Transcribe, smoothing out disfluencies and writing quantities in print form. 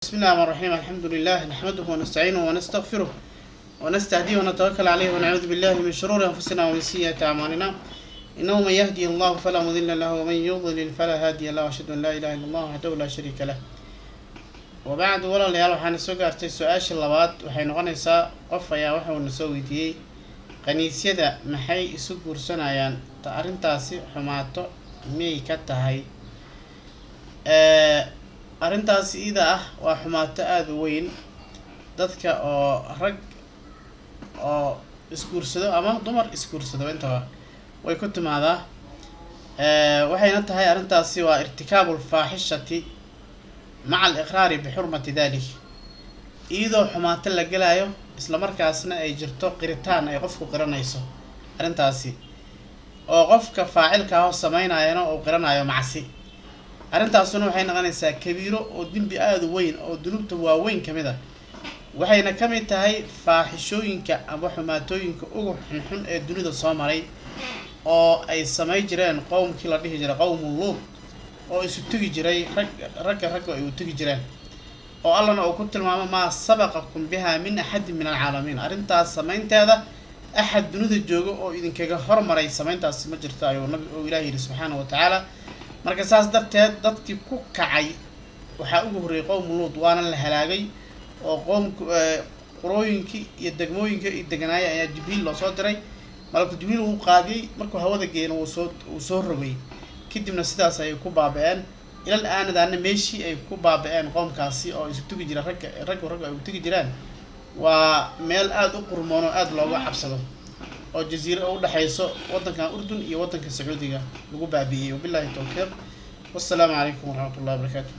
بسم الله الرحمن الرحيم. الحمد لله نحمده ونستعينه ونستغفره ونستهديه ونتوكل عليه، ونعوذ بالله من شرور أنفسنا ومن سيئات أعمالنا. إنه من يهدي الله فلا مضل له ومن يضلل فلا هادي له، وأشهد أن لا إله إلا الله وحده لا شريك له، وبعد. Walaalayaal, waxaana soo gaartay su-aasha labaad. Waxay noqonaysaa, qof ayaa waxa uu na soo weydiiyey: qaniisyada maxay isu guursanayaan? Ta arrintaasi xumaato miyay ka tahay? Arrintaasi ida ah waa xumaato aada u weyn. Dadka oo rag oo isguursado ama dumar isguursado intaba way ku timaadaa. Waxayna tahay arrintaasi waa ارتكاب الفاحشة مع الإقرار بحرمة ذلك, iyadoo xumaato la gelayo, isla markaasna ay jirto qiritaan ay qofku qiranayso arrintaasi, oo qofka faacilka ah oo sameynayana uu qiranayo macsi. Arrintaasuna waxay noqonaysaa kabiiro oo dembi aada u weyn oo dunuubta waaweyn kamid ah, waxayna ka mid tahay faaxishooyinka ama xumaatooyinka ugu xunxun ee dunida soo maray, oo ay samay jireen qowmkii la dhihi jiray qowmu Luud, oo isu tegi jiray rag ragga ragga ay u tegi jireen, oo Allana uu ku tilmaamo: "ما سبقكم بها من أحد من العالمين." Arrintaas samaynteeda axad dunida jooga oo idinkaga hormaray samayntaasi ma jirto, ayuu nabi oo Ilaah yidhi subxaana wa tacaala. Marka saas darteed dadkii ku kacay waxaa ugu horreeyay qowmu Luud, waana la halaagay, oo qoomku qurooyinkii iyo degmooyinka iyo deganaaya ayaa Jibriil loo soo diray. Malaku Jibriil wuu qaadiyey, markuu hawada geeyna wuu soo rogay, kadibna sidaas ayay ku baaba-een. Ilal aanadaana meeshii ay ku baaba-een qoomkaasi oo isu tugi jira ragga ragga ragga ay u tegi jiraan waa meel aada u qurmoon oo aada looga cabsado, oo jaziiro u dhexayso waddankan Urdun iyo waddanka Sacuudiga lagu baabi'iyey. Wabillahi towfiiq, wassalaamu calaykum waraxmat ullahi wabarakaatu.